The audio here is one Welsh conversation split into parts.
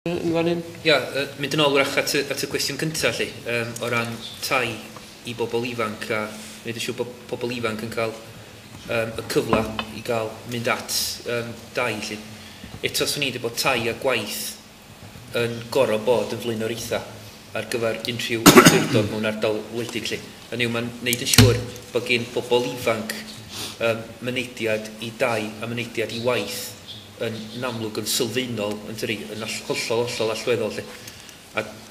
Yn fan hyn? Ia, mynd yn ôl wrach at y cwestiwn cyntaf 'lly, o ran tai i bobl ifanc a wneud yn siŵr bod pobl ifanc yn cael y cyfle i gael mynd at dai 'lly. Eto, swn i'n dweud bod tai a gwaith yn gorfod bod yn flaenoriaethau ar gyfer unrhyw awdurdod mewn ardal wledig 'lly. Hynny yw, mae'n wneud yn siŵr bod gen bobl ifanc mynediad i dai a mynediad i waith yn amlwg yn sylfaenol, yn tydi, yn hollol, hollol allweddol 'lly.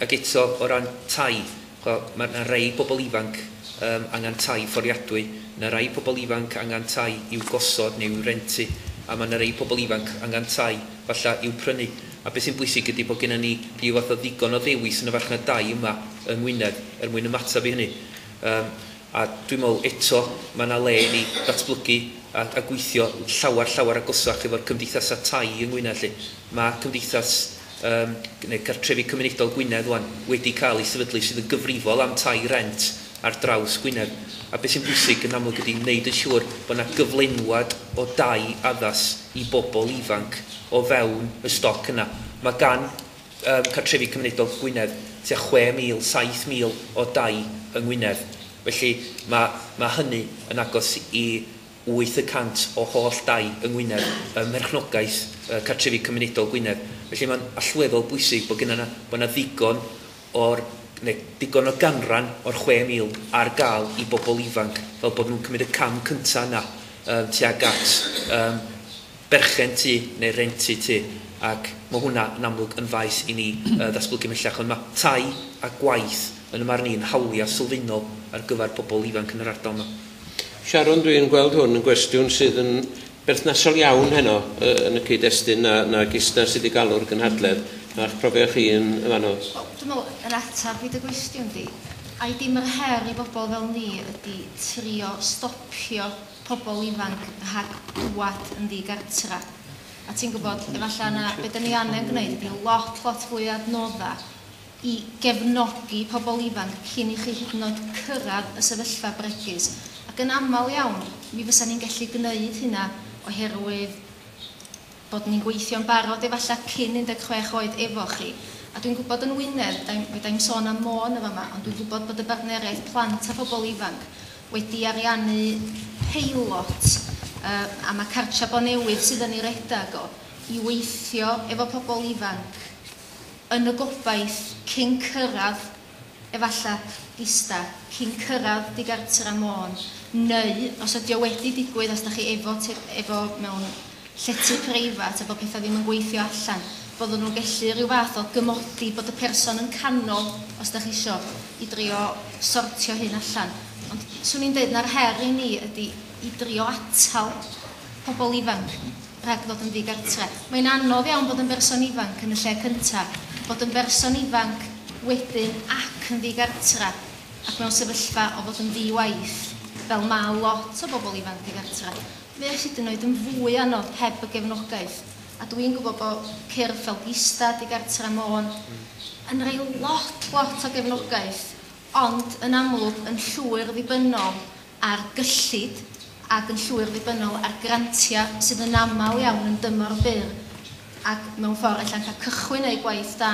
Ac eto, o ran tai, mae yna rai bobl ifanc angen tai fforddiadwy, yna rai pobl ifanc angen tai i'w gosod neu i'w rentu, a mae yna rai pobl ifanc angen tai falle i'w prynu. A beth sy'n bwysig ydy bod gennym ni rhyw fath o ddigon o ddewis yn y farchnad dai yma yng Ngwynedd er mwyn ymateb i hynny. A dwi'n meddwl eto mae yna le i ni ddatblygu a gweithio llawer, llawer agosach efo'r cymdeithasau tai yng Ngwynedd 'lly. Mae cymdeithas neu Cartrefi Cymunedol Gwynedd wan wedi cael ei sefydlu sydd yn gyfrifol am tai rent ar draws Gwynedd. A beth sy'n bwysig yn amlwg ydy wneud yn siŵr bod yna gyflenwad o dai addas i bobl ifanc o fewn y stoc yna. Mae gan Cartrefi Cymunedol Gwynedd tua 6,000, 7,000 o dai yng Ngwynedd. Felly mae hynny yn agos i 8% o holl dai yng Ngwynedd ym mherchnogaeth Cartrefi Cymunedol Gwynedd. Felly mae'n allweddol bwysig bod yna bod yna ddigon o'r neu digon o ganran o'r 6,000 ar gael i bobl ifanc fel bod nhw'n cymryd y cam cyntaf yna tuag at berchen tŷ neu rentu tŷ, ac mae hwnna yn amlwg yn faes i ni ddatblygu ymhellach, ond mae tai a gwaith yn y marn i yn hawliau sylfaenol ar gyfer pobl ifanc yn yr ardal yma. Sharon, dwi'n gweld hwn yn gwestiwn sydd yn berthnasol iawn heno yn y cyd-destun na GISDA sydd wedi galw'r gynhadledd. Mae'ch profiad chi yn fanno. Wel, dwi'n meddwl, yr ateb i dy gwestiwn di, ai dim yr her i bobl fel ni ydy trio stopio pobl ifanc rhag dwad yn ddigartra. A ti'n gwybod, efallai na be da ni angen gwneud ydy lot, lot fwy o adnodda i gefnogi pobl ifanc cyn i chi hyd yn oed cyrraedd y sefyllfa bregus. Ac yn aml iawn, mi fysa ni'n gallu gwneud hynna oherwydd bod ni'n gweithio'n barod efallai cyn 16 oed efo chi. A dwi'n gwybod yn Wynedd, fedra i'm sôn am Môn yn fama, ond dwi'n gwybod bod y bartneriaeth plant a phobl ifanc wedi ariannu peilot, a mae Cartra Bonewydd sydd yn ei redag o, i weithio efo pobl ifanc yn y gobaith cyn cyrraedd efallai GISDA, cyn cyrraedd Digartra Môn, neu os ydy o wedi digwydd, os da chi efo mewn llety preifat, efo pethau ddim yn gweithio allan, bod nhw'n gallu rhyw fath o gymodi bod y person yn canol, os da chi isio, i drio sortio hyn allan. Ond swn i'n dweud na'r her i ni ydy i drio atal pobl ifanc rhag ddod yn ddigartre. Mae'n anodd iawn bod yn berson ifanc yn y lle cyntaf, bod yn berson ifanc wedyn ac yn ddigartra, ac mewn sefyllfa o fod yn ddi-waith, fel mae lot o bobl ifanc ddigartra. Mae o hyd yn oed yn fwy anodd heb y gefnogaeth. A dwi'n gwybod bod cyrff fel GISDA, Digartra Môn, yn rhoi lot, lot o gefnogaeth, ond yn amlwg yn llwyr ddibynnol ar gyllid ac yn llwyr ddibynnol ar grantiau sydd yn aml iawn yn dymor byr ac mewn ffordd allan cael cychwyn eu gwaith da,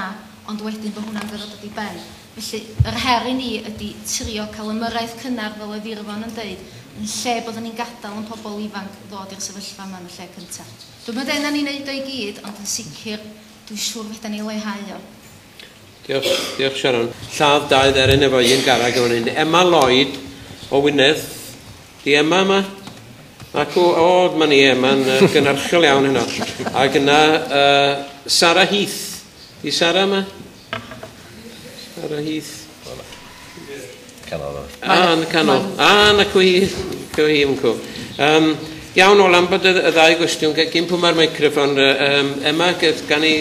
ond wedyn bod hwnna'n gorfod dod i ben. Felly, yr her i ni ydy trio cael ymyrraeth cynnar, fel oedd Irfon yn deud, yn lle byddwn ni'n gadael yn pobl ifanc ddod i'r sefyllfa yma yn y lle cyntaf. Dwi'n meddwl na ni'n neud o i gyd, ond yn sicr dwi'n siŵr fedra ni leihau o. Diolch, diolch Sharon. Lladd dau dderyn efo un garreg efo hyn. Emma Lloyd o Wynedd. Di Emma yma? Ac o, ma ni Emma'n gynhyrchiol iawn heno. Ac yna Sarah Heath. Di Sarah yma? Sarah Heath. Canol. A, yn y canol. A, na cw hi yn cw. Iawn, Olan, bod y ddau gwestiwn. Gyn pwy mae'r microffon? Emma, gan i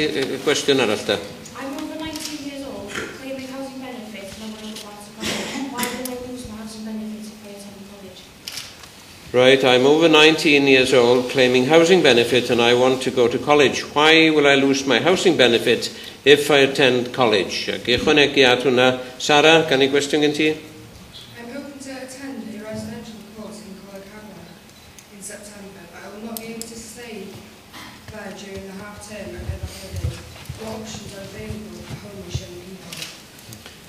gwestiwn arall da. I'm over 19 years old, claiming housing benefit and I want to go back to college. Why will I lose my housing benefit if I attend college? Right, I'm over 19 years old, claiming housing benefit and I want to go to college. Why will I lose my housing benefit if I attend college? Ac i ychwanegu at hwnna, Sarah, gan i gwestiwn gen ti? I'm hoping to attend a residential course in Coleg Harlech in September, but I will not be able to stay there during the half term and other holidays. What options are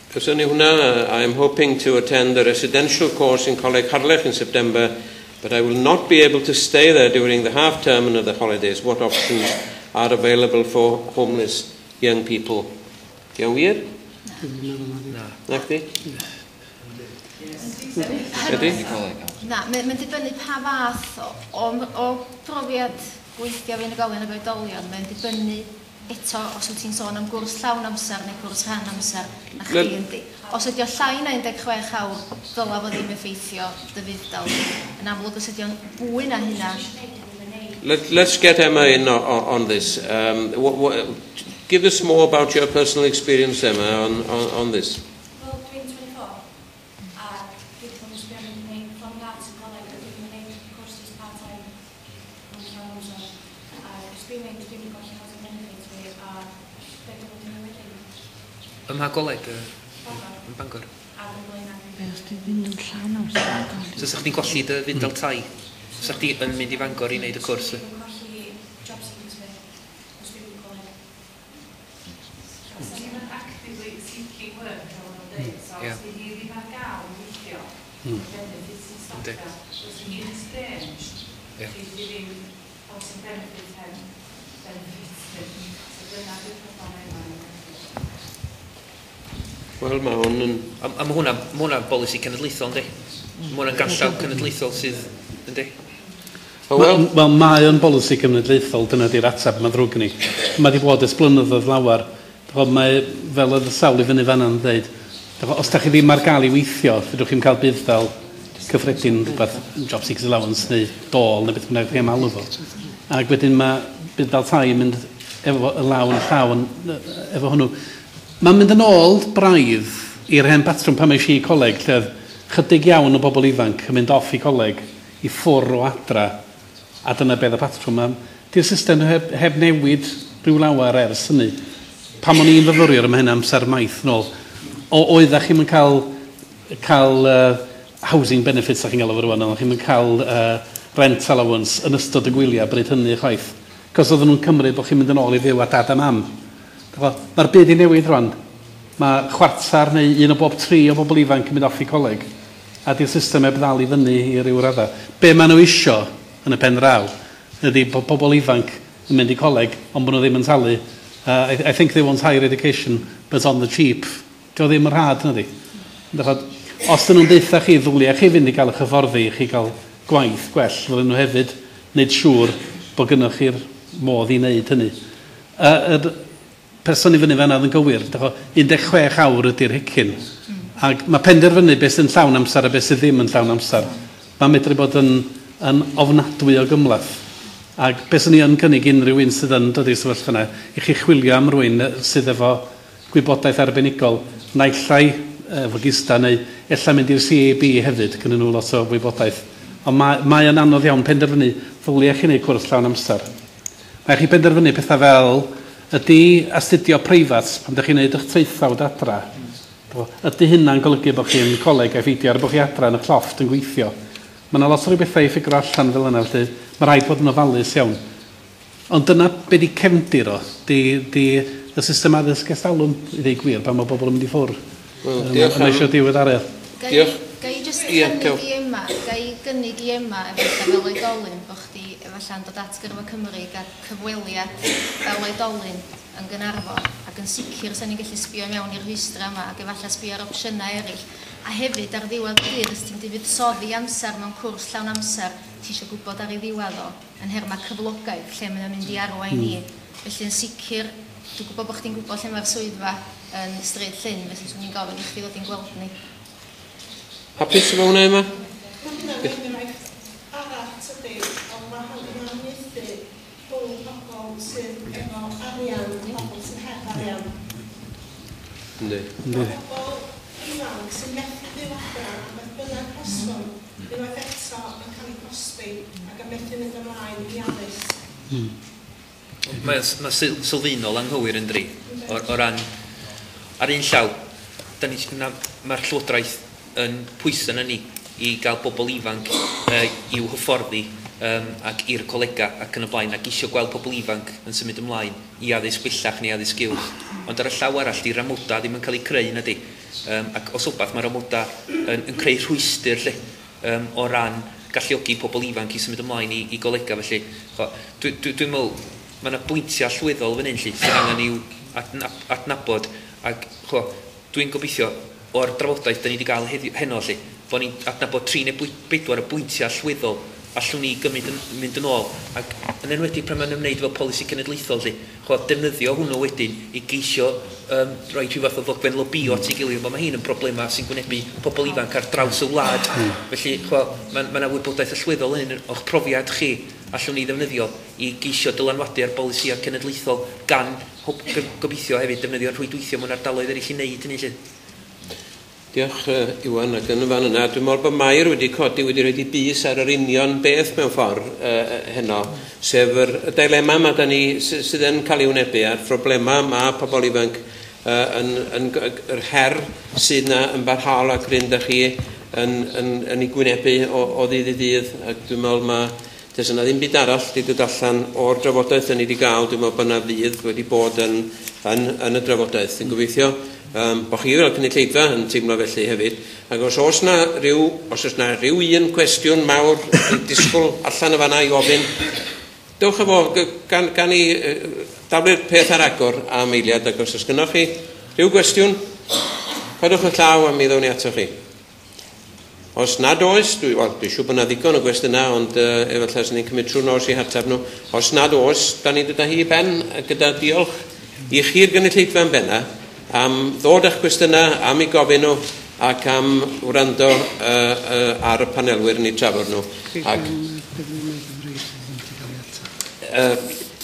Cyswn i hwnna, I am hoping to attend the residential course in Coleg Harlech in September, but I will not be able to stay there during the half term and other holidays. What options are available for homeless young people? Di o'n wir? Na. Na chdi? Ydy? Na, mae'n dibynnu pa fath o profiad gweithio efo unigolion ag oedolion. Mae'n dibynnu eto os wyt ti'n sôn am gwrs llawn amser neu gwrs rhan amser na chdi yndi. Os ydy o llai na 16 awr, ddyla fo ddim effeithio dy fudd-dal di. Yn amlwg, os ydy o'n fwy na hynna. Let's get Emma in on this. Give us more about your personal experience, Emma, on this. Wel, dwi'n 24 a dwi'n bod yn sbio mynd i wneud from that yn coleg a dwi'n mynd i wneud courses part-time mewn llawn amser. A os dwi'n mynd, dwi'n mynd i golli housing benefit fi a be dwi'n mynd i wneud wedyn? Ym mha goleg? Bangor. Yn Bangor. A yn Blaenau. Be os dwi'n mynd yn llawn amser? So sa chdi'n colli dy fudd-dal tai? Sa chdi yn mynd i Fangor i wneud y cwrs? Dwi'n colli job seekers fi os dwi'n mynd coleg. Os ni'n actively seeking work, fel maen nhw'n dweud, so os di hi ddim ar gael i weithio, benefits yn stopio. Os hi'n estranged, chi di ddim housing benefit heb benefits. So dyna di'r problem yma. Wel, mae hwn yn. A mae hwnna bolisi cenedlaethol, yndi? Mae hwnna'n ganllaw cenedlaethol sydd, yndi? Oh, wel, Wel, mae o'n bolisi cenedlaethol, dyna di'r ateb, mae'n ddrwg ni. Mae di bod ers blynyddoedd lawer. D'ch'mo, mae, fel oedd y sawl i fyny fanna'n dweud, d'ch'mo, os da chi ddim ar gael i weithio, fedrwch chi'n cael budd-dal cyffredin, rhywbeth, job seekers allowance neu dôl neu beth bynnag chi am alw fo. Ac wedyn mae budd-dal tai yn mynd efo y law yn llaw efo hwnnw. Mae'n mynd yn ôl braidd i'r hen batrwm pan mae i coleg, lle oedd chydig iawn o bobl ifanc yn mynd off i coleg i ffwr o adra, a dyna beth y patrwm. Di'r system heb newid rhyw lawer ers hynny. Pan o'n i'n fyfyriwr ym hyn amser maith nôl, o oeddech chi'n cael housing benefits a'ch chi'n gael efo rwan, oeddech chi'n cael rent allowance yn ystod y gwyliau bryd hynny chwaith. Cos oedden nhw'n cymryd bod chi'n mynd yn ôl i fyw â dad a mam. Mae'r byd i newid rwan. Mae chwarter neu un o bob tri o bobl ifanc yn mynd off i coleg. A di'r system heb ddal i fyny i ryw radda. Be maen nhw isio yn y pen draw ydy bod pobl ifanc yn mynd i coleg, ond bod nhw ddim yn talu. I think they want higher education, but on the cheap. Dio ddim yn rhad, nadi. Os dyn nhw'n deutha chi, ddwlia chi fynd i gael eich hyfforddi, i chi gael gwaith gwell, fydden nhw hefyd wneud siŵr bod gynnwch chi'r modd i wneud hynny. Yr person i fyny fan'na oedd yn gywir, 16 awr ydy'r hicyn. Ac mae penderfynu beth sy'n llawn amser a beth sydd ddim yn llawn amser. Mae'n medru bod yn ofnadwy o gymhleth. Ac beth sy'n ni yn cynnig unrhyw un sydd yn dod i'r sefyllfa yna, i chi chwilio am rywun sydd efo gwybodaeth arbenigol, naill ai efo GISDA neu ella mynd i'r CAB hefyd, gyda nhw lot o wybodaeth. Ond mae yn anodd iawn penderfynu, ddylia chi wneud cwrs llawn amser. Mae chi penderfynu pethau fel, ydy astudio preifat pan ydych chi'n gwneud eich traethawd adra, ydy hynna'n golygu bod chi'n coleg a pheidio ar bod chi adra yn y llofft yn gweithio? Mae yna lot o ryw bethau i ffigro allan fel yna, felly mae rhaid bod yn ofalus iawn. Ond dyna be di cefndir o, di y system addysg ers talwm, i ddweud gwir, pan mae bobl yn mynd i ffwr. Wel, diolch Yn eisiau diweddariad. Diolch. Ga i jyst Ie, cynnig diolch. i Emma, ga i gynnig i Emma efallai fel oedolyn bod chdi efallai'n dod at Gyrfa Cymru gael cyfweliad fel oedolyn yn Gaernarfon ac yn sicr sa'n ni'n gallu sbio mewn i'r rhwystrau yma ac efallai sbio ar opsiynau eraill. A hefyd ar ddiwedd y dydd, os ti'n mynd i fuddsoddi amser mewn cwrs llawn amser, ti eisiau gwybod ar ei ddiwedd o yn nhermau cyflogaeth lle mae'n mynd i arwain ni. Felly yn sicr, dwi'n gwybod bod chdi'n gwybod lle mae'r swyddfa yn Stryd Llyn, felly swn i'n gofyn i chdi ddod i'n gweld ni. Hapus efo hwnna, Emma? Mae hynna'n enghraifft arall tydi, ond mae hynny'n gwahaniaethu rhwng pobl sydd efo arian a pobl sydd heb arian. Yndi. Mae pobl ifanc sy'n methu byw adra am beth bynnag reswm, unwaith eto yn cael eu cosbi ac yn methu mynd ymlaen i addysg. Mae, mae sylfaenol anghywir yn dri, o ran, ar un llaw, da ni, mae'r llywodraeth yn pwyso na ni i gael bobl ifanc i'w hyfforddi ac i'r colega ac yn y blaen ac isio gweld pobl ifanc yn symud ymlaen i addysg bellach neu addysg uwch. Ond ar y llaw arall, di'r amoda ddim yn cael eu creu na di. Ac os wbath mae'r amodau yn creu rhwystr lle, o ran galluogi pobl ifanc i symud ymlaen i golega. Felly, dwi'n meddwl mae yna bwyntiau allweddol fan hyn lle, sydd angen i'w adnabod, ac dwi'n gobeithio o'r drafodaeth da ni wedi gael heno lle, bod ni'n adnabod 3 neu 4 o bwyntiau allweddol allwn ni gymryd mynd yn ôl, ac yn enwedig pan mae'n ymwneud fel polisi cenedlaethol lle, defnyddio hwnnw wedyn i geisio rhoi rhyw fath o ddogfen lobio at ei gilydd, mae hyn yn broblema sy'n gwynebu pobl ifanc ar draws y wlad. Felly, mae yna wybodaeth allweddol yn o'ch profiad chi allwn ni ddefnyddio i geisio dylanwadu ar bolisïau cenedlaethol, gan gobeithio hefyd defnyddio'r rhwydweithio mewn ardaloedd eraill i wneud hynny lle. Diolch Iwan, ac yn y fan yna, dwi'n meddwl bod Mair wedi codi, wedi rhoi bys ar yr union beth mewn ffordd heno, sef y dilema yma da ni sydd yn cael ei wynebu a'r problema mae pobl ifanc yr her sydd yna yn barhaol ac ryn da chi yn ei gwynebu o ddydd i ddydd, ac dwi'n meddwl mae does yna ddim byd arall wedi dod allan o'r drafodaeth ni wedi gael. Dwi'n meddwl bod yna fydd wedi bod yn y drafodaeth. Yn gobeithio bod chi fel cynulleidfa yn teimlo felly hefyd. Ac os oes na rhyw un cwestiwn mawr i disgwyl allan y fanna i ofyn, dewch efo, gan i daflu'r peth ar agor am eiliad, ac os oes gynnoch chi rhyw gwestiwn, codwch y llaw a mi ddown ni atoch chi. Os nad oes, dwi'n siŵr bod yna ddigon o gwestiynau, ond efallai sy'n ni'n cymryd trwy nos i hateb nhw. Os nad oes, da ni'n dod â hi i ben gyda diolch i chi'r gynulleidfa yn benna am ddod â'ch cwestiynau, am eu gofyn nhw, ac am wrando ar y panelwyr yn eu trafod nhw.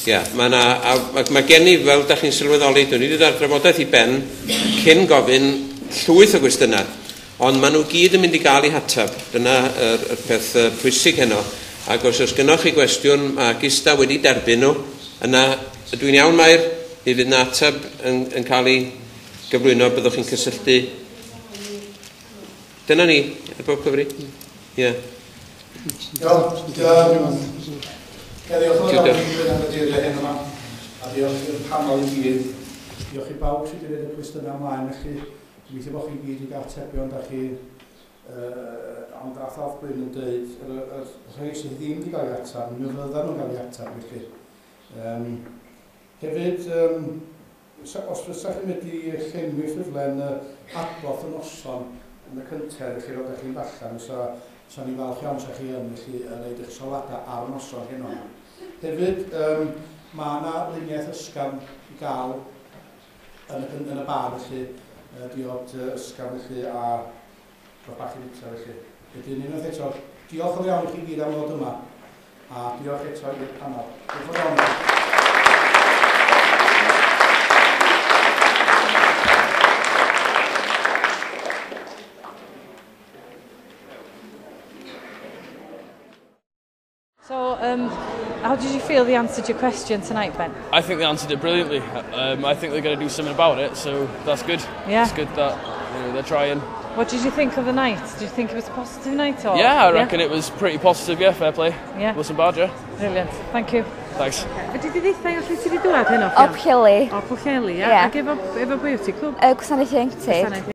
Mae gen i, fel da chi'n sylweddoli, dwi'n wedi dod â'r drafodaeth i ben cyn gofyn llwyth o gwestiynau, ond maen nhw gyd yn mynd i gael eu hateb. Dyna yr peth pwysig heno. Ac os oes gynnoch chi gwestiwn, mae Gista wedi derbyn nhw, yna, dwi'n iawn Mair, mi fydd yna ateb yn cael ei gyflwyno, byddwch chi'n cysylltu. Dyna ni, ar bob cyfri. Ie. Iawn, diolch yn fawr am y geiriau hyn yma, a diolch i'r panel i gyd. Diolch i bawb sydd wedi rhoid y cwestiynau ymlaen, felly gobeithio bod chi gyd i gael atebion da chi, ond ath Alf Bryn yn dweud, y rhai sydd ddim wedi cael ei ateb, mi fyddan nhw'n cael ei ateb, felly. Hefyd, os fysa chi'n mynd i llenwi ffurflen adborth y noson yn y cyntedd, felly roedd chi'n darllen, fysa ni'n falch iawn sa chi yn, felly yn gwneud eich sylwadau ar y noson heno. Hefyd, mae yna luniaeth ysgafn i gael yn y bar, felly, diod ysgafn, felly, a rhywbeth bach i fwyta, felly. Wedyn, unwaith eto, diolch yn iawn i chi gyd am ddod yma, a diolch eto i'r panel. Diolch yn iawn i chi. So, how did you feel they answered your question tonight, Ben? I think they answered it brilliantly. I think they're going to do something about it, so that's good. Yeah. It's good that they're trying. What did you think of the night? Did you think it was a positive night? Or? Yeah, I reckon it was pretty positive, yeah, fair play. Yeah. Wasn't bad, yeah. Brilliant, thank you. Thanks. Fedri di ddeutha i os ti wedi dŵad heno? O Pwllheli. O Pwllheli, ia. Ac efo bwy wyt ti, clwb? Gwasanaeth Ieuenctid.